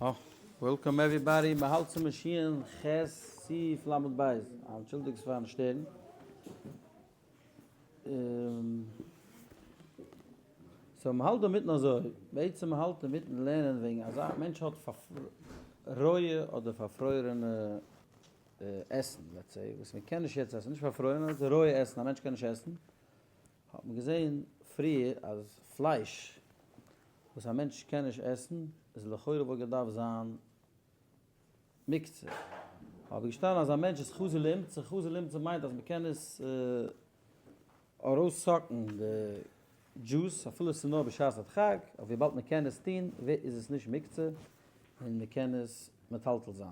אה, welcome everybody, מען האלט צום שיעור ח' סעיף ל' ב', אנטשולדיגטס פארן שטערן. so מען האלט דא מיטן אזוי, בעצם מען האלט אינמיטן לערנען וועגן אז א מענטש האט רויע אדער פארפרוירענע עסן, let's say, וואס מען קען נישט יעצט עסן, נישט פארפרוירענע, רויע עסן א מענטש קען נישט עסן, האט מען געזען פריער אז פלייש וואס א מענטש קען נישט עסן איז לכאורה וואלט געדארפט זיין מוקצה, אבער געשטאנען אז א מענטש איז חזי לאימצא, חזי לאימצא מיינט אז מען קען עס ארויס suck ן די דזשוס אפילו עס איז נאר בשעת הדחק, אבער וויבאלד מען קען עס טון איז עס נישט מוקצה און מען קען עס מטלטל זיין.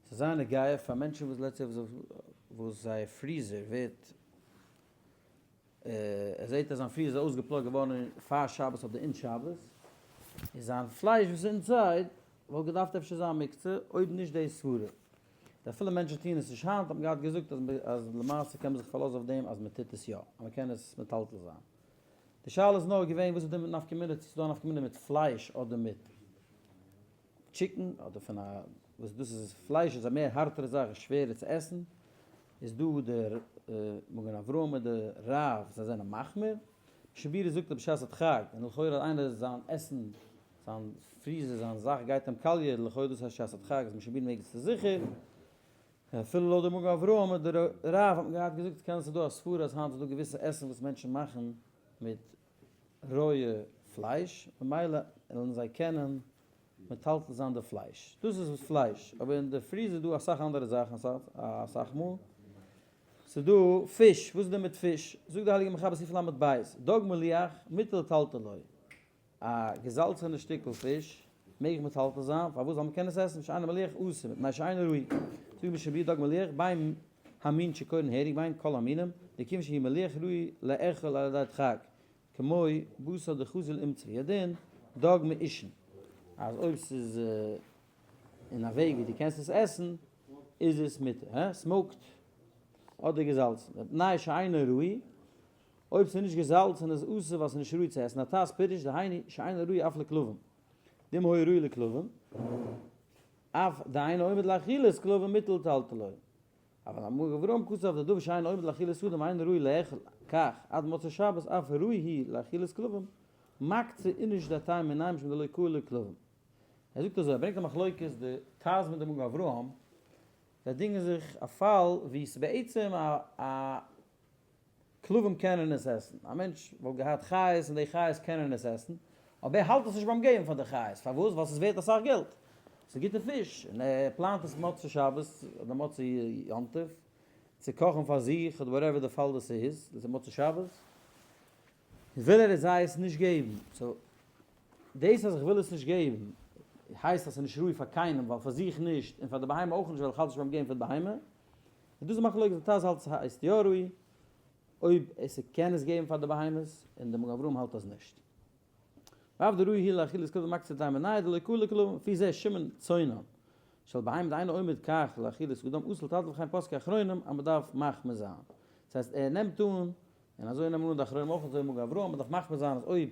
ס'איז זייער נוגע פאר מענטשן וואס let's say וואס זייער freezer ווערט ער זעט אז זיין freezer איז אויסגע plug ט געווארן פאר שבת אדער אין שבת, און זיין פלייש וואס איז inside וואלט געדארפט אפשר זיין מוקצה, אויב נישט די סברה. די אפילו מענטשן טוען עס נישט היינט האט מען געהאט געזאגט אז למעשה קען מען זיך פארלאזן אויף דעם אז מען טוט עס יא, אז מען קען עס מטלטל זיין. די שאלה איז נאר געווען וואס איז די נפקא מינה צו ס'איז דא א נפקא מינה מיט פלייש אדער מיט chicken אדער פון א וואס דאס איז פלייש איז א מער הארטערע זאך איז שווערער צו עסן, איז דא דער מגן אברהם מיט די רב זיי זענען מחמיר, משנה ברורה זאגט אז בשעת הדחק און לכאורה איינער זיין עסן זיין freezer זיין זאך גייט אים קאליע לכאורה דאס הייסט שעת הדחק איז משנה ברורה מעג עס איז זיכער, אפילו לויט די מגן אברהם מיט די רב האט מען געהאט געזאגט קען עס איז דא א סברה אז היינט איז דא געוויסע עסן וואס מענטשן מאכן מיט רויע פלייש ממילא וועלן זיי קענען מטלטל זיין די פלייש. דאס איז פלייש, אבער אין די freezer איז דא אסאך אנדערע זאכן אסאך מאל. ס'איז דא פיש, וואס איז דא מיט פיש? זאגט די הייליגע מחבר סעיף ל' בית, דג מליח, מותר לטלטלו. א געזאלצענע שטיקל פיש מעג איך מטלטל זיין, פארוואס? ווייל מ'קען עס עסן, שאינו מליח אסור, מפני שאינו ראוי. זאגט משנה ברורה דג מליח, בין המין שקורין herring בין כל המינים, דכיוון שהוא מליח ראוי לאכול על ידי דחק. כמו בשר דחזי לאימצא הוא הדין דג מעושן אז אויב ס'איז אין א וועג ווי דו קענסט עס עסן איז עס מותר, הא? smoked אדער געזאלצן, בתנאי שאינו ראוי, אויב ס'איז נישט געזאלצן איז אסור ווייל ס'איז נישט ראוי צו עסן, הט"ז פירוש דהיינו שאינו ראוי אף לכלבים, דאם היה ראוי לכלבים, אף דאינו עומד לאכילת כלבים מותר לטלטלו. אבל המגן אברהם כתב דדבר שאינו עומד לאכילת אדם אינו ראוי לאכול כך עד מוצאי שבת אף ראוי הוא לאכילת כלבים מקצה איניש דעתיה מיניה משום דלא קאי לכלבים. ער זאגט אזוי, ער ברענגט א מחלוקת די ט"ז מיט די מגן אברהם, זיי דינגען זיך א פאל ווי ס'איז בעצם א כלבים קענען עס עסן, א מענטש וואלט געהאט חיות און די חיות קענען עס עסן, אבער ער האלט עס נישט ביים געבן פאר די חיות, פארוואס? ווייל ס'איז ווערט אסאך געלט, ס'איז גוטע פיש, און ער פלאנט עס מוצאי שבת אדער מוצאי יום טוב צו קאכן פאר זיך אדער whatever די פאל דאס איז, דאס איז מוצאי שבת, וויל ער זיי עס נישט געבן, so דאס אז איך וויל עס נישט געבן הייסט אז ס'איז נישט ראוי פאר קיינעם, ווייל פאר זיך נישט און פאר די בהמה אויך נישט ווייל איך האלט נישט ביים געבן פאר די בהמה, און דאס איז מחלוקת די ט"ז האלט ס'הייסט יא ראוי אויב עס קען עס געבן פאר די בהמות, און די מגן אברהם האלט אז נישט. ואף דראוי הוא לאכילת כלבים מקצה דתי' מנין דלא כלה לכלבים, לפי זה שמן צונן של בהמה דאינו עומד כך לאכילת אדם אסור לטלטל וכן פסקו אחרונים אז מ'דארף מחמיר זיין. דאס הייסט ער נעמט אן, און אזוי נעמען אן די אחרונים אויך אזוי מגן אברהם, מ'דארף מחמיר זיין אז אויב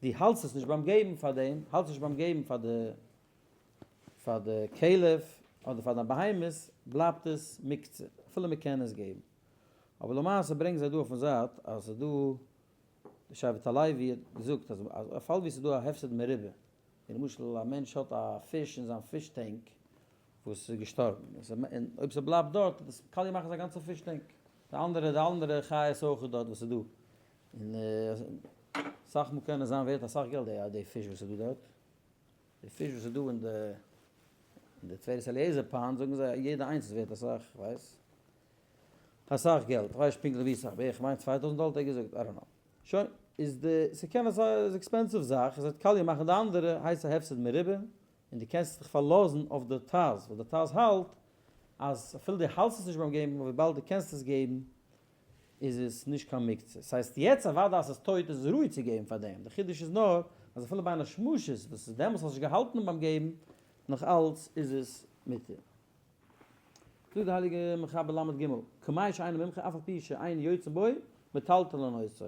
דו האלטסט עס נישט ביים געבן פאר דעם, האלטסט נישט ביים געבן פאר די פאר די כלב אדער פאר די בהמות בלייבט עס מוקצה אפילו מען קען עס געבן. אבער למעשה ברענגן זיי דא אויפן זייט אז ס'איז דא, די שבט הלוי האט געזאגט אז א פאל ווי ס'איז דא א הפסד מרובה, ווי למשל א מענטש האט א פיש אין זיין fish tank וואס איז געשטארבן, און אויב ס'בלייבט דארט וועט עס קאליע מאכן זיין גאנצע fish tank, די אנדערע די אנדערע חיות אויך דארט וואס איז דא, און אסאך מאל קען עס זיין ווערט אסאך געלט די פיש וואס איז דא דארט. די פיש וואס איז דא אין די אין די תפארת אליעזר pond זאגן זיי יעדע איינס איז ווערט אסאך כ'ווייס אסאך געלט כ'ווייס נישט פונקטליך ווי סאך בערך כ'מיין 2000 דאלער האט ער געזאגט I don't know שוין איז די ס'קען אז ס'איז expensive זאך עס וועט קאליע מאכן די אנדערע הייסט א הפסד מרובה און דו קענסט דיך פארלאזן אויף די ט"ז ווייל די ט"ז האלט אז אפילו דו האלטסט עס נישט ביים געבן אבער וויבאלד דו קענסט עס געבן איז עס נישט קיין מוקצה. ס'הייסט יעצט אוודאי אז ס'איז טויט איז עס ראוי צו געבן פאר דעם, די חידוש איז נאר אז אפילו בין השמשות וואס איז דעמאלס האסט נישט געהאלטן ביים געבן, נאך אלץ איז עס מותר. זאגט די הייליגע מחבר ל' ג', קמאי שאינו מומחה אף על פי שאין יוצא בו מטלטלין אותו.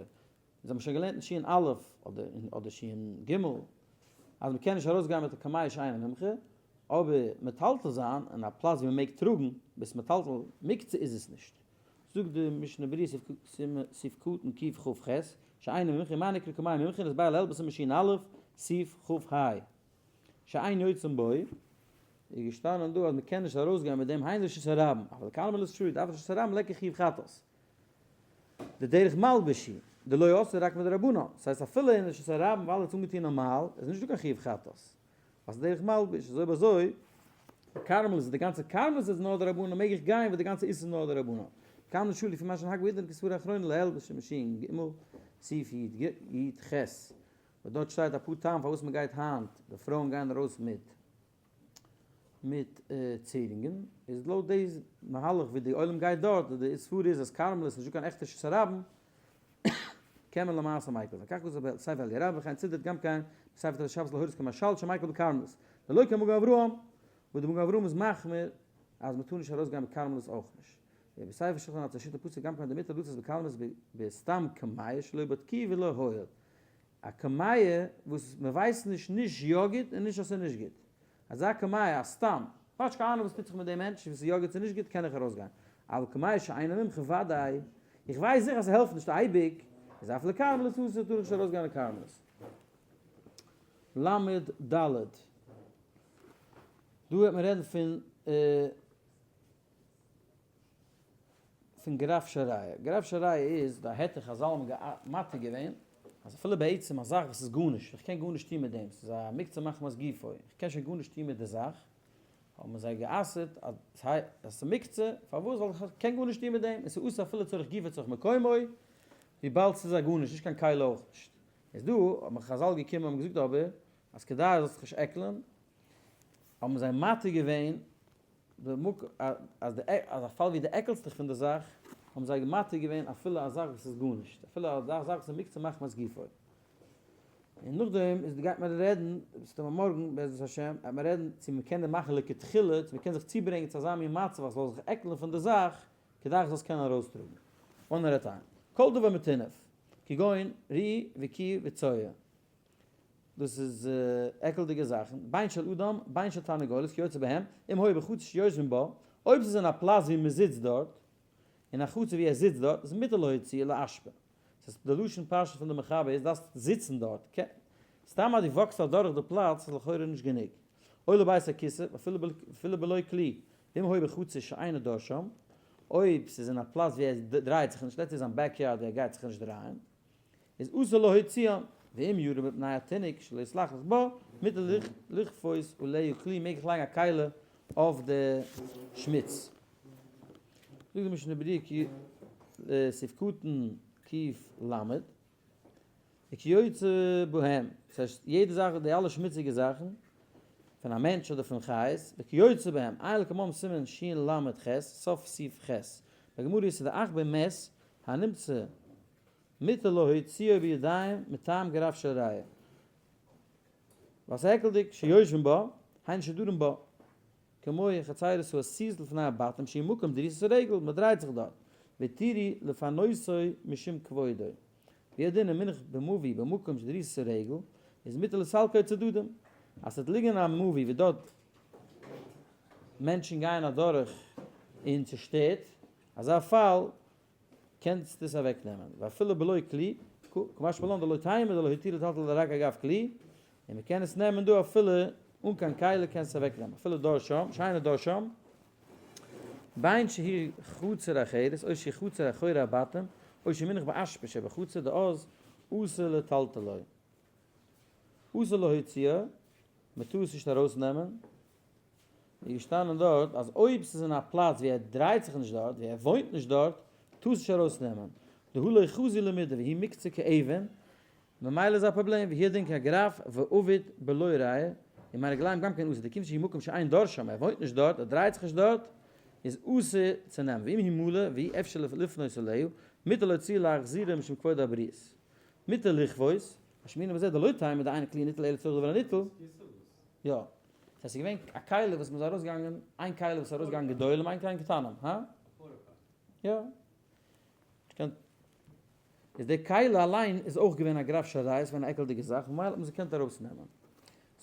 אונז האבן שוין געלערנט אין שיעור א' אדער אדער שיעור ג'. אז מ'קען נישט ארויסגיין מיט א קמיע שאינו מומחה, אבער מטלטל זיין אין א פלאץ ווי מ'מעג טראגן, ביז מטלטל מוקצה איז עס נישט. זאגט די משנה ברורה סעיף קטן קכ ח, שאינו מומחה, מה נקרא קמיע מומחה, איז בעל העלבס אין משין א', סעיף כ ה, שאין יוצאים בו, איז געשטאנען דא אז מ'קען נישט ארויסגיין מיט דעם היינו רשות הרבים, אבל כרמלית שרי דארף רשות הרבים ליכא חיוב חטאת. די דרך מלבשי, דלא אסור רק מדרבנן, ס'הייסט אפילו אין רשות הרבים ווייל ער האט אנגעטון נארמאל, איז נישט דא קיין חיוב חטאת. אז דרך מלבוש איז אויב אזוי, כרמלית איז די גאנצע כרמלית איז נאר דרבנן מעג איך גיין ווייל די גאנצע איסור איז נאר דרבנן. כרמלית שלי לפי מה שנהג בעידן כסברה אחרונה לעיל בשמשין ג סעיף י ח, וואס דארט שטייט אפאר טעם פארוואס מען גייט היינט, די פרויען גייען ארויס מיט מיט צירונגען, איז לויט די מהלך ווי די עולם גייט דארט, די סברה איז אז כרמלית איז נישטא קיין עכטע רשות הרבים, קען מען למעשה מיקל זיין. כך כתוב בספר אלי' רבה וכן ציטט גם כן בספר תורת שבת להורות כמשל שמיקל בכרמלית. דלא כמגן אברהם, וואס די מגן אברהם איז מחמיר אז מ'טאר נישט ארויסגיין בכרמלית אויך נישט. ובספר שלחן עצי שיטה פסק גם כן דמותר לצאת בכרמלית בסתם קמיע שלא בדקוה ולא הועיל. א קמיע וואס מ'ווייסט נישט נישט יא גוט און נישט אז ס'איז נישט גוט. אזא קמיע א סתם, כאטש קיין אהנונג וואס טוט זיך מיט דעם מענטש, וואס איז יא גוט צו נישט גוט, קען איך ארויסגיין. אבל קמיע שאינו מומחה וודאי, איך ווייס זיכער אז ס'העלפט נישט אייביג, איז אפילו כרמלית אסור טאר איך נישט ארויסגיין אין כרמלית. ל ד. דא וועט מען רעדן פון פון גרף של רעי. גרף של רעי איז די היתר חזל האבן מתיר געווען אז אפילו בעצם א זאך וואס איז גארנישט, איך קען גארנישט טון מיט דעם, ס'איז א מוקצה מחמת גופו, איך קען שוין גארנישט טון מיט די זאך, האבן זיי גע'אסר'ט אז ס'איז מוקצה, פארוואס? ווייל איך קען גארנישט טון מיט דעם, און ס'איז אסור אפילו צורך גופו צורך מקומו, וויבאלד ס'איז א גארנישט, נישט קיין כלי אויך נישט. איז דא האבן חזל געקומען האבן געזאגט אבער אז כדי זאלסט זיך נישט עקלען, האבן זיי מתיר געווען אז די אז א פאל ווי די עקלסט דיך פון די זאך, האבן זיי מתיר געווען אפילו א זאך וואס איז גארנישט, אפילו א זאך וואס איז מוקצה מחמת גופו. און נאכדעם איז גייט מען רעדן, מסתמא מארגן בעזרת השם, גייט מען רעדן צו מען קען מאכן לכתחילה, צו מען קען זיך צוברענגען צו אזא מין מצב אז ס'זאל זיך עקלען פון די זאך, כדי איך זאל עס קענען ארויסטראגן. one at a time. כל דבר מטונף, כגון רי וקיא וצואה. דאס איז עקלדיגע זאכן, בין של אדם בין של תרנגולת כיוצא בהם, אם היה בחצר שיושבין בה, אויב ס'איז אין א פלאץ ווי מ'זיצט דארט, אין א חצר ווי ער זיצט דארט, איז מותר להוציא לאשפה. ס'איז די לשון פשט פון די מחבר איז דארפסט זיצן דארט, סתם אז דו walk סט אדורך די פלאץ איז לכאורה נישט גענוג. או לבית הכסא, אפילו בלא כלי, ואם היה בחצר שאינו דר שם, אויב ס'איז אין א פלאץ ווי ער דרייט זיך נישט, let's say זיין backyard ווי ער גייט זיך נישט דרייען, איז אסור להוציאם, ואם ירא מפני התינוק שלא יתלכלך בה, מותר לכפות עליה כלי, מעג איך לייגן א כלי אויף די שמוץ. זאגט די משנה ברורה כי סעיף קטן ק ל, וכיוצא בהם, דאס הייסט יעדע זאך, די אלע שמוציגע זאכן, פון א מענטש אדער פון חיות, וכיוצא בהם, עיין לקמן סימן של ח, סוף סעיף ח, בגמרא איז דאך במת הנמצא מותר להוציאו בידיים מטעם גרף של רעי. ווייל ס'איז עקלדיג שיושבים בה, היינו שדרים בה, כמו חצירות העשויות לפני הבתים שהיא מקום דריסת הרגל, מ'דרייט זיך דארט, והתירו לפנותו משום כבודו. והוא הדין אם מונח במבוי במקום שדריסת הרגל, איז מותר לסלקו צדדים. אז ס'וועט ליגן א מבוי ווי דארט מענטשן גייען אדורך און צושטערט, אזא פאל קענסט עס אוועק נעמען, ואפילו בלא כלי, קמשמע לן דלא תימא דלא התירו לטלטל רק אגב כלי, און מען קען עס נעמען דא אפילו אן קיין כלי קענסט עס אוועק נעמען, אפילו דר שם, שאינו דר שם, בין שהיא חצר אחרת או שהיא חצר אחורי הבתים, או שמונח באשפה שבחצר דאז אסור לטלטלו. אסור להוציאו, מען טאר עס נישט ארויס נעמען, איז געשטאנען דארט אז אויב ס'איז אין א פלאץ ווי ער דרייט זיך נישט דארט, ווי ער וואוינט נישט דארט, טארסט נישט ארויסנעמען. דהא לא חזי למידי והיא מוקצה כאבן, ממילא איז א פראבלעם, והוא הדין כגרף ועביד בלא ראיה, און מי רגליים גם כן אסור, דכיוון שהיא מקום שאין דר שם, ער וואוינט נישט דארט, ער דרייט זיך נישט דארט, איז אסור צו נעמען, ואם היא מלא ואי אפשר לפנות אליה, מותר להוציא להחזירה משום כבוד הבריות. מותר לכבוש, משמיעין בזה דלא תימא דאין כלי ניטל אלא לצורך דבר הניטל. יא. ס'הייסט ס'איז געווען א כלי וואס מ'איז ארויסגעגאנגען, איין כלי וואס איז ארויסגעגאנגען גדולים איין קליין קטנים, הא? יא. איז די כלי אליין איז אויך געווען א גרף של רעי, ס'איז געווען א עקלדיגע זאך, ממילא האט מען עס געקענט ארויסנעמען.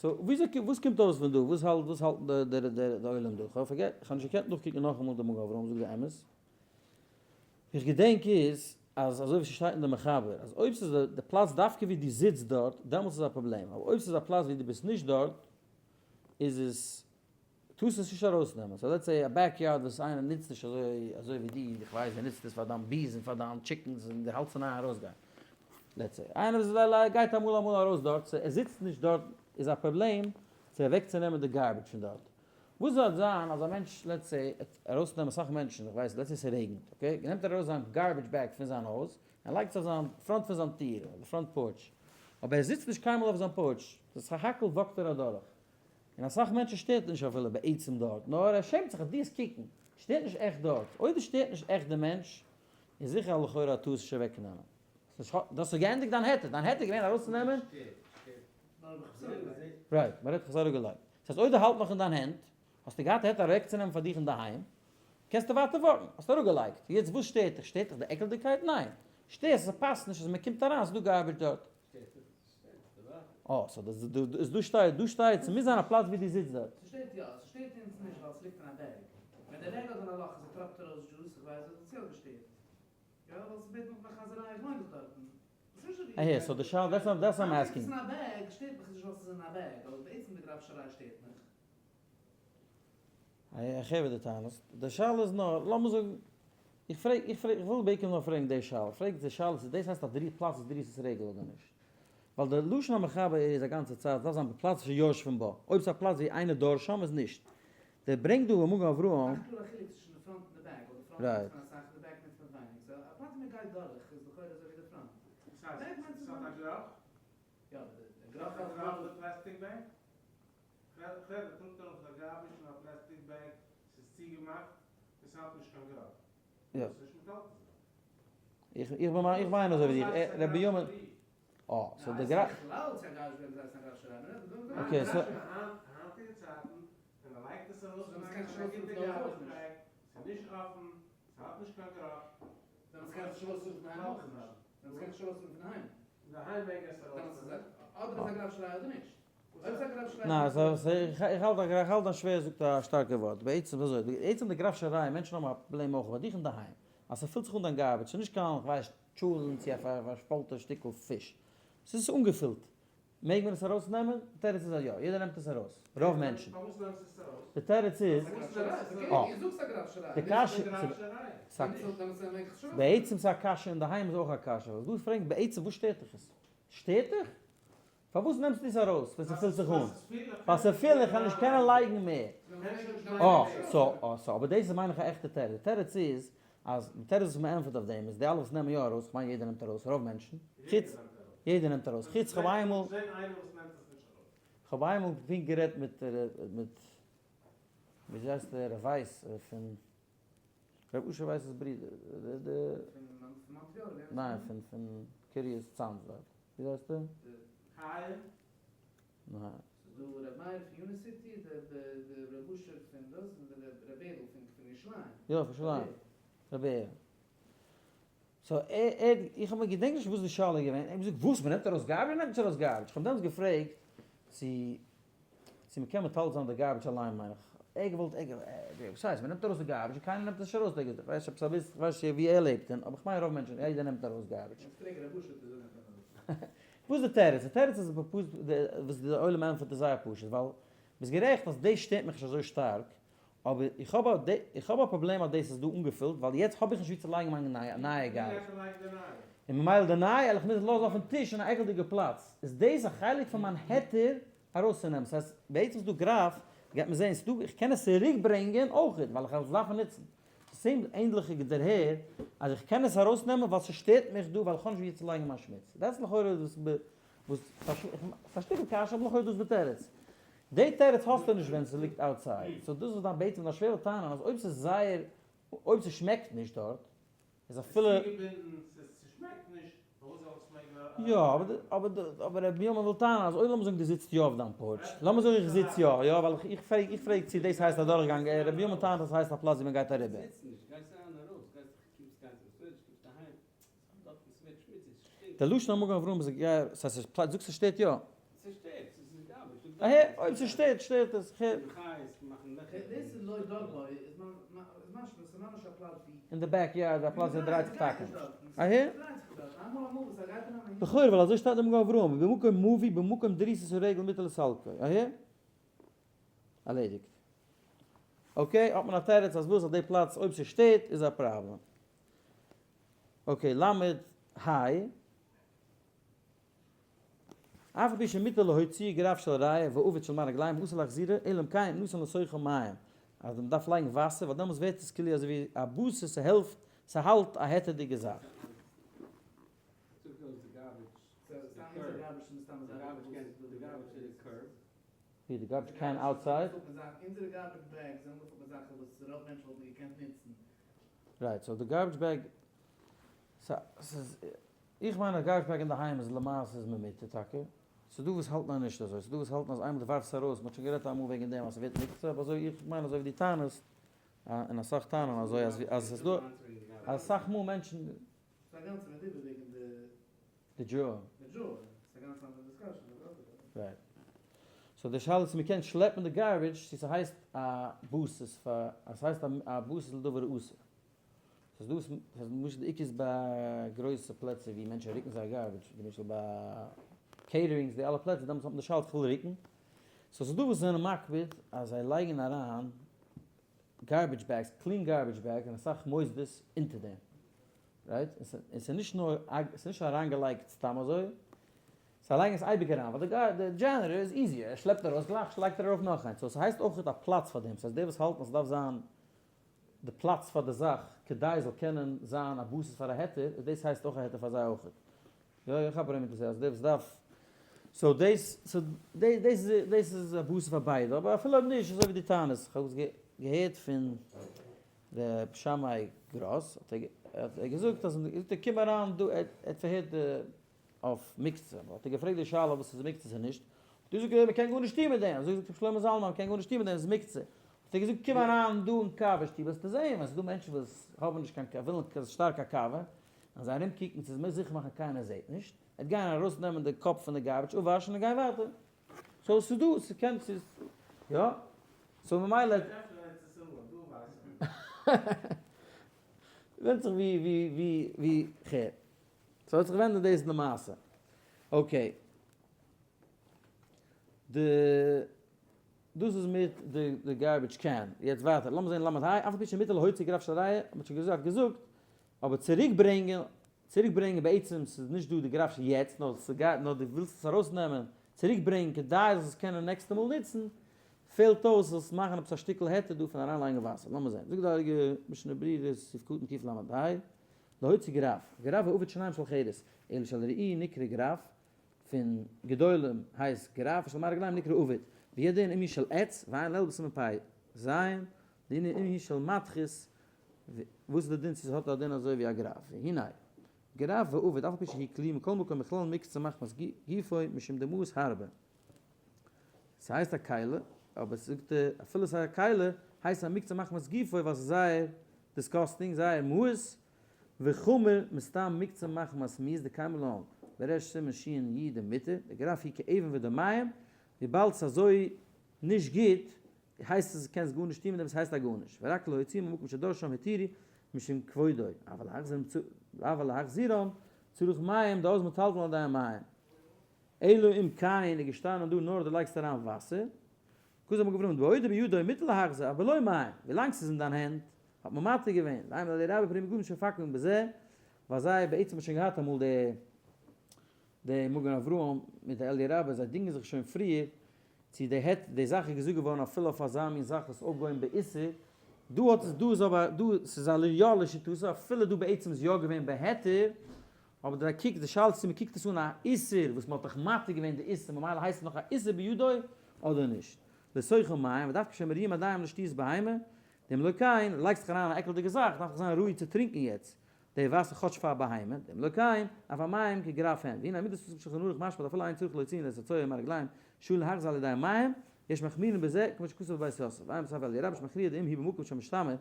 So וויאזוי וואס קומט אויס פון דא? וואס האלט וואס האלט די די די עולם דא? כ'האב פארגע כ'האב נישט געקענט נאכקוקן נאכאמאל די מגן אברהם זאג די אמת. ווי איך געדענק איז אז אזוי ווי ס'שטייט אין די מחבר אז אויב ס'איז די פלאץ דווקא ווי דו זיצט דארט דעמאלטס איז א פראבלעם אבער אויב ס'איז א פלאץ ווי דו ביסט נישט דארט איז עס טארסט עס נישט ארויסנעמען, so let's say א backyard וואס איינער נוצט נישט אזוי אזוי ווי דו, איך ווייס דו נוצט עס פאר דיין bees און פאר דיין chickens און דו האלטסט אין איין ארויסגיין, let's say איינער וואס גייט אמאל אמאל ארויס דארט, so ער זיצט נישט דארט איז א פראבלעם צו אוועקצונעמען די garbage פון דארט. וואס זאל זיין אז א מענטש let's say ארויסנעמען אסאך מענטשן, איך ווייס let's say ס'רעגנט okay, נעמט ער ארויס זיין garbage bag פון זיין הויז און לייגט עס אויף זיין front פון זיין טיר, אויף די front porch, אבער ער זיצט נישט קיינמאל אויף זיין porch, סך הכל walk ט ער אדורך, און אסאך מענטשן שטערט נישט אפילו בעצם דארט, נאר ער שעמט זיך אז דו וועסט קוקן, שטערט נישט עכט דארט, אויב עס שטערט נישט עכט די מענטש, איז זיכער א לכאורה א טעות נישט אוועקנעמען. דו האסט געענדיגט דיין היתר, דיין היתר איז געווען ארויסצונעמען. right, מען רעדט כסדר געלייגט. דאס הייסט אויב די האלט נאך אין דיין הענט, האסטו געהאט היתר אוועקצונעמען פאר דיך אינדערהיים, קענסטו ווייטער walk ן, האסט אראפגעלייגט, יעצט וואס שטערט דיך? שטערט דיך די עקלדיגקייט? ניין. שטערט אז ס'פאסט נישט אז מען קומט אריין, ס'איז דא garbage דארט. אה, so דאס איז דא שטייט, דא שטייט, ס'מוז זיין א פלאץ ווי דו זיצט דארט. ס'שטערט יא, ס'שטערט אונז נישט ווייל ס'ליגט אין א bag. ווען דער bag האט ווען א לאך און ס'טראפט ארויס juice, איך ווייס וואלט עס יא געשטערט. יא, ווייל ס'ווערט נאך א חזיריי, איך וואוין דאך דארטן. ס'איז נישט אזוי ווי אהה, so די שאלה, that's what I'm asking. היינט ליגט עס אין א bag, שטערט מיך נישט ווייל ס'איז אין א bag, אבער בעצם די גראפשעריי שטערט מיך. איך הער וואס דו טענה'סט, די שאלה איז נאר, לאמיר זאגן, איך פרעג, איך פרעג, איך וויל בעיקר נאר פרעגן די שאלה, פרעג די שאלה צו דאס הייסט א דרי פלאץ איז דריסת רגל אדער נישט. ווייל די לשון המחבר איז א גאנצע צייט, עס דארף זיין בפלאץ שיושבים בו, אויב ס'איז א פלאץ ווי איינער דארט שם איז נישט. דער ברענגט דא במגן אברהם. מאכט קלאר א חילוק צווישן די front און די back, ווייל די front נוצט מען אסאך און די back נוצט מען ווייניג, so א פלאץ ווי מען גייט דורך איז לכאורה אזוי ווי די front. back מיינט ס'האט א גערוך? יא, די גערוך האט א גערוך די plastic bag? חברה טראגט ארויס א garbage אין א plastic bag, ס'איז צוגעמאכט, און ס'האט נישט קיין גערוך. יא. דאס איז נישט מטלטל זיין. איך איך בין איך מיין אזוי ווי דיך, רבי יומען, אה, so די גרא. okay, so. היינטיגע צייטן ווען מען לייגט עס ארויס פון א גוטע garbage bag, ס'איז נישט אפן, ס'האט נישט קיין גערוך. אינדערהיים מעג עס ארויסנעמען. ניין, איך האלט איך האלט דיין שווער זאגט א שטארקע ווארט, בעצם איז אזוי, בעצם די גראפשעריי, מענטשן האבן א פראבלעם אויך ביי דיך אינדערהיים, אז ס'פילט זיך אן דיין garbage, ס'איז נישט קיין כ'ווייס טשולענט צו א פארשפאלטע שטיקל פיש, ס'איז אנגעפילט, מעג מען עס ארויסנעמען? די תירוץ איז אז יא, יעדער נעמט עס ארויס, רוב מענטשן. פארוואס נעמסטו עס ארויס? די תירוץ איז, אה, די קשיא, בעצם ס'איז א קשיא אינדערהיים איז אויך א קשיא, וואס דו פרעגסט בעצם וואס שטערט דיך עס? שטערט דיך? פארוואס נעמסטו עס ארויס ווען ס'פילט זיך אן? ווייל ס'פיל איך וועל נישט קענען לייגן מער. אה, so, אה, so, אבער דאס איז מיין איך א עכטע תירוץ. די תירוץ איז, אז די תירוץ וואס מ'ענטפערט אויף דעם איז, די אלע וואס נעמען יא ארויס, כ'מיין יעדער נעמט ארויס, רוב מענטשן, חוץ, יעדער נעמט ארויס, חוץ כ'האב איינמאל, כ'האב איינמאל פונקט גערעדט מיט, מיט, וויאזוי הייסט ער, ר' ווייס פון, ר' אשר ווייס'ס ברודער, די, פון מאנטריאל? ניין, פון, פון קרית צאנז דארט. ווי הייסט ער? חיים? ניין. ס'איז דא ר' מאיר פון יוניסיטי, די ר' אשר פון דאס, און די ר' בערל פון ירושלים. יא, פון ירושלים. ר' בערל. so ער ער איך האב מיר געדענק נישט וואס די שאלה איז געווען, ער האט געזאגט וואס מ'נעמט ארויס garbage? מ'נעמט נישט ארויס garbage. איך האב דעמאלטס געפרעגט צו צו מ'קען מטלטל זיין די garbage אליין מיין איך. ער געוואלט ער וואס הייסט מ'נעמט ארויס די garbage און קיינער נעמט עס נישט ארויס האט ער געזאגט. כ'ווייס נישט עפעס אביסל כ'ווייס נישט ווי ער לעבט אין אבער כ'מיין רוב מענטשן יעדער נעמט ארויס garbage. קענסט פרעגן ר' אשר צו זאגן אז ער נעמט ארויס. וואס איז די תירוץ? די תירוץ איז וואס די עולם ענטפערט איז זייער פשוט ווייל ביסט גערעכט אז דאס שטערט מיך נישט אזוי שטארק אבער איך האב א איך האב א פראבלעם אז דאס איז דא אנגעפילט ווייל יעצט האב איך נישט ווי צו לייגן מיין נייע garbage און ממילא די נייע וועל איך מוזן לאזן אויפן טיש אין א עקלדיגע פלאץ איז דאס א חלק פון מיין היתר ארויסצונעמען ס'הייסט בעצם איז דא גראף גייט מען זעהן ס'דא איך קען עס צוריק ברענגען אויכעט ווייל איך וועל עס דארפן נוצן ס'איז ענדליכע דערהער אז איך קען עס ארויסנעמען ווייל ס'שטערט מיך דא ווייל איך האב נישט ווי צו לייגן מיין שמוץ דאס איז לכאורה וואס וואס ס'איז א שטיקל קשיא אבער לכאורה דאס די תירוץ. די תירוץ האסטו נישט ווען ס'ליגט outside, so דאס וואס דיין בעצם דיין שווער וויל טענה'ן אז אויב ס'איז זייער אויב ס'שמעקט נישט דארט איז אפילו. ס'איז צוגעבינדן, ס'שמעקט נישט, פארוואס זאל עס מעגן א. יא אבער אבער רבי בנימין וויל טענה'ן אז אויב לאמיר זאגן דו זיצט יא אויף דיין porch, לאמיר זאגן איך זיץ יא, יא ווייל איך פרעג איך פרעג צו דאס הייסט א דורכגאנג, רבי בנימין טענה'ט אז ס'הייסט א פלאץ ווי מ'גייט אריבער. זיץ נישט, גייסט אריין ארויס, גייסט קומסט גיין צום switch, קומסט אהיים. די לשון המגן אברהם איז א גר, ס'הייסט עס פלאץ, זאגסט עס שטערט יא? ס'שטערט, ס'איז נישט garbage. אהער, אויב ס'שטערט, שטערט עס. כ'הער. אין די back yard, א פלאץ ווי ער דרייט זיך טאקע נישט. אהער. לכאורה ווייל אזוי שטייט אין מגן אברהם, במקום מבוי במקום דריסת הרגל מותר לסלקו. אהער. ארלעדיגט. okay, האט מען א תירוץ אז וואס אז די פלאץ אויב ס'שטערט איז א פראבלעם. okay, למד היי. אף על פי שמותר להוציא גרף של ראיה ועביט של מי רגליים אסור להחזירה אלא אם כן נתן לתוכה מים, אז מען דארף לייגן וואסער ווייל דעמאלטס ווערט עס כאילו אזוי ווי א בסיס ס'העלפט ס'האלט א היתר'דיגע זאך. ווי די garbage can outside? Right, so די garbage bag, ס'איז, איך מיין אז garbage bag אינדערהיים איז למעשה איז מען מותר טאקע, ס'איז דא וואס האלטן אז נישט אזוי, ס'איז דא וואס האלטן אז איינמאל דו ווארפסט עס ארויס, מ'האט שוין גערעדט אמאל וועגן דעם אז ס'ווערט מוקצה, אבער אזוי איך מיין אזוי ווי דו טענה'סט, און אסאך טענה'ן אזוי אז אז ס'איז דא אסאך מאל מענטשן. די drawer. Right. So די שאלה איז צו מ'קען שלעפן די garbage צו ס'הייסט א בסיס פאר, אז ס'הייסט א בסיס לדבר אסור. ס'איז דא, ס'איז למשל די עיקר איז ביי גרויסע פלעצער ווי מענטשן רוקן זייער garbage, למשל ביי caterings די אלע פלעצער דעמאלטס האט מען די שאלה צו כ'וויל רוקן, so ס'איז דא וואס זענען מקפיד אז זיי לייגן אריין garbage bags, clean garbage bags אין אסאך מוסדות אונטער דעם, right? און ס'איז נישט נאר, ס'איז נישט אריינגעלייגט סתם אזוי, זיי לייגן עס אייביג אריין ווייל די janitor איז easier, ער שלעפט ארויס גלייך לייגט ער ארויף נאך איינס, so ס'הייסט אויך א פלאץ פאר דעם, ס'הייסט די וואס האלטן אז ס'דארף זיין די פלאץ פאר די זאך כדי עס זאל קענען זיין א בסיס פאר א היתר, איז דאס הייסט אויך א היתר פאר זיי אויך. יא איך כאפ ארום מיט אז דער וואס דארף, so דאס, so דאס איז דאס איז א בסיס פאר ביידע, אבער אפילו אויב נישט אזוי ווי דו טענה'סט, איך האב עס געהערט פון ר' שמאי גראס, האט ער געזאגט אז זאגט ער קום אריין דא, ער האט פארהערט די אויף מוקצה, האט ער געפרעגט די שאלה וואס איז מוקצה צו נישט, האט ער געזאגט מען קען גארנישט טון מיט דעם, אזוי זאגט רבי שלמה זלמן מען קען גארנישט טון מיט דעם, עס איז מוקצה, האט ער געזאגט קום אריין דא אין קאווע שטיבל וועסטו זען ווען עס איז דא מענטשן וואס האבן נישט קיין ווילן שטארק א קאווע, און זיי ארום קוקן צו מוז זיכער מאכן קיינער זעט נישט, ער וועט גיין ארויס נעמען די cup פון די garbage אפוואשן און גיין ווייטער, so עס איז דא, ס'קען ס'איז יא, so ממילא. ווענדט זיך ווי ווי ווי ווי כ'הער. ס'האט זיך ווענדן דאס למעשה. Okay. די דאס איז מיט די די garbage can. יעצט ווייטער לאמיר זען למד ה', אף על פי שמותר להוציא גרף של ראיה, האט מען שוין געזאגט געזאגט, אבער צוריק ברענגען צוריק ברענגען בעצם ס'איז נישט דא די גרף של יעצט נאר ס'גייט נאר דו ווילסט עס ארויס נעמען צוריק ברענגען כדי זאלסט עס קענען נעקסטע מאל נוצן, פעלט אויס זאלסט מאכן עפעס א שטיקל היתר דא פון אריינלייגן וואסער. לאמיר זען. זאגט די הייליגע משנה ברורה סעיף קטן קל ה, להוציא גרף, גרף העביט שיניים של חרס, אלא של ראי' נקרא גרף, פון גדולים הייסט גרף, ושל מי רגליים נקרא עביט, והוא הדין אם היא של עץ, ועיין לעיל בסימן פ ז, דהיינו אם היא של מתכת, וואס איז די דין צו ס'האט א דין אזוי ווי א גרף, והנה, גרף ועביט אף על פי שהיא כלי מכל מקום מכלל מוקצה מחמת גופו משום דמאוס הרבה. ס'הייסט א כלי, אבער זאגט ער אפילו ס'איז א כלי הייסט עס א מוקצה מחמת גופו ווייל ס'איז זייער disgusting, זייער מיאוס, וחמור מסתם מוקצה מחמת מיאוס דקיימא לן בריש סימן שי דמותר, דגרף הוא כאבן ודומיהם, וויבאלד ס'איז אזוי נישט גוט הייסט עס קענסט גארנישט טון מיט דעם ס'הייסט א גארנישט, ורק להוציאו ממקום שדרשם התירו משום כבודו, אבל להחזירם צריך מים דאז מטלטלין על ידי המים. אלא אם כן איז געשטאנען דא נאר דו לייגסט אריין וואסער, כזה האט מען געפרעגט בעודו בידו מותר להחזיר אף בלא מים, ווילאנג ס'איז אין דיין הענט האט מען מתיר געווען, ועיין באליה רבה פרי מגדים שפקן בזה, ווייל זיי בעצם האט שוין געהאט אמאל די די מגן אברהם מיט די אליה רבה זיי דינגען זיך שוין פריער צו די העט די זאך איז געזאגט געווארן אפילו אויף אזא מין זאך וואס אויפגעהויבן באיסור, דא האט עס דא איז אבער דא ס'איז א יא לשיטתו אפילו דא בעצם איז יא געווען בהיתר, אבער די קוק די שאלה איז צו מ'קוקט עס אן א איסור וואס מ'האט דאך מתיר געווען די איסור ממילא הייסט עס נאך א איסור בידו אדער נישט. לתוכו מים ודווקא שמריעים ידיים לשתיית בהמה, דאם לא כן, לייגסט דאך אריין א עקלדיגע זאך, דארף דאך זיין ראוי צו טרינקען יעצט די וואסער כאטש פאר בהמה, דאם לא כן, אף המים כגרף הן. והנה מידת פסוק בשולחן ערוך משמע דאפילו אין צריך להוציא את הצואה מהרגליים שהוא להחזיר על ידי המים, יש מחמירין בזה כמו שכתוב בבית יוסף, ועיין בספר אליה רבה שמכריע דאם היא במקום שמשתמר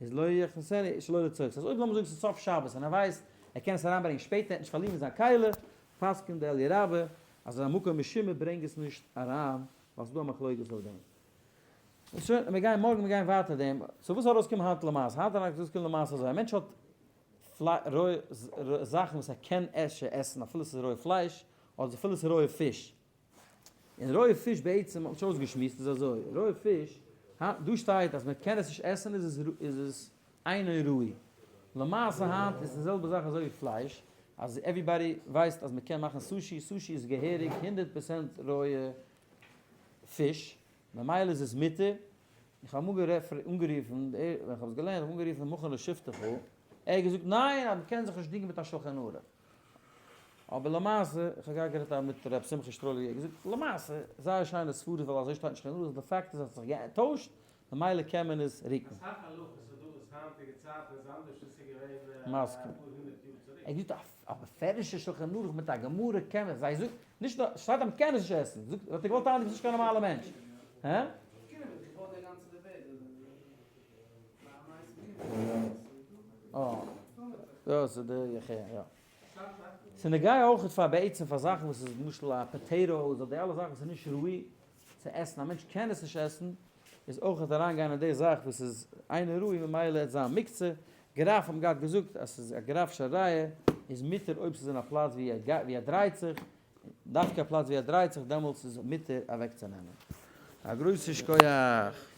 איז לא יכנסנו שלא לצורך, ס'הייסט אויב לאמיר זאגן ס'איז סוף שבת און ער ווייסט ער קען עס אריינברענגען שפעטער ער וועט נישט פארלירן זיין כלי, פסק'נט די אליה רבה אז א מקום משומר ברענג עס נישט אריין. ווייל ס'איז דא א מחלוקת אויף דעם. שוין, מיר גייען מארגן, מיר גייען ווייטער דעם. so וואס ארויסקומען היינט למעשה? היינט ארויסקומען למעשה אזוי, א מענטש האט רויע זאכן וואס ער קען אפשר עסן אפילו ס'איז רויע פלייש, אדער אפילו ס'איז רויע פיש. און רויע פיש בעצם האט מען שוין אויסגעשמועסט איז אזוי, רויע פיש, היינט דא שטייט אז מען קען עס נישט עסן איז עס איז עס אינו ראוי. למעשה היינט איז די זעלבע זאך אזוי ווי פלייש, אז everybody ווייסט אז מען קען מאכן סושי, סושי איז געהעריג 100% רויע פיש, ממילא איז עס מותר, איך האב אמאל אנגערופן, ווען איך האב עס געלערנט, האב איך אנגערופן מכון לשבתך, ער האט געזאגט ניין אז מען קען זיך נישט דינגען מיט א שלחן ערוך. אבער למעשה, איך האב געהאט גערעדט מיט ר' שמחה שטרולי, ער האט געזאגט למעשה, זייער שיינע סברות ווייל אזוי שטייט אין שלחן ערוך, די פאקט איז אז עס האט זיך געטוישט, ממילא קען מען עס ריקן. אסאך הלכות איז דא וואס היינטיגע צייטן איז אנדערש ווי ס'איז געווען מסכים. אפאר הונדערט יאר צוריק. ער האט געזאגט א בפירוש'ע שלחן ערוך מיט א גמרא קען מען, זיי זאגט, נישט נאר, שטייט אז מ'קען עס נישט עסן, זאגט, האט ער געוואלט טענה'ן דו ביסט נישט קיין נארמאלע מענטש. הע? אה, דאס איז די יחיא, יא. ס'איז נוגע אויך פאר בעצם פאר זאכן וואס איז למשל א potatoes אדער די אלע זאכן וואס איז נישט ראוי צו עסן, א מענטש קען עס נישט עסן, איז אויך אריינגיין אין די זאך וואס איז אינו ראוי ממילא עט זיין מוקצה. גרף האבן געהאט געזאגט אז ס'איז א גרף של רעי איז מותר אויב ס'איז אין א פלאץ ווי ער דרייט זיך, דווקא א פלאץ ווי ער דרייט זיך דעמאלטס איז מותר אוועקצונעמען. א גרויסע שכוח.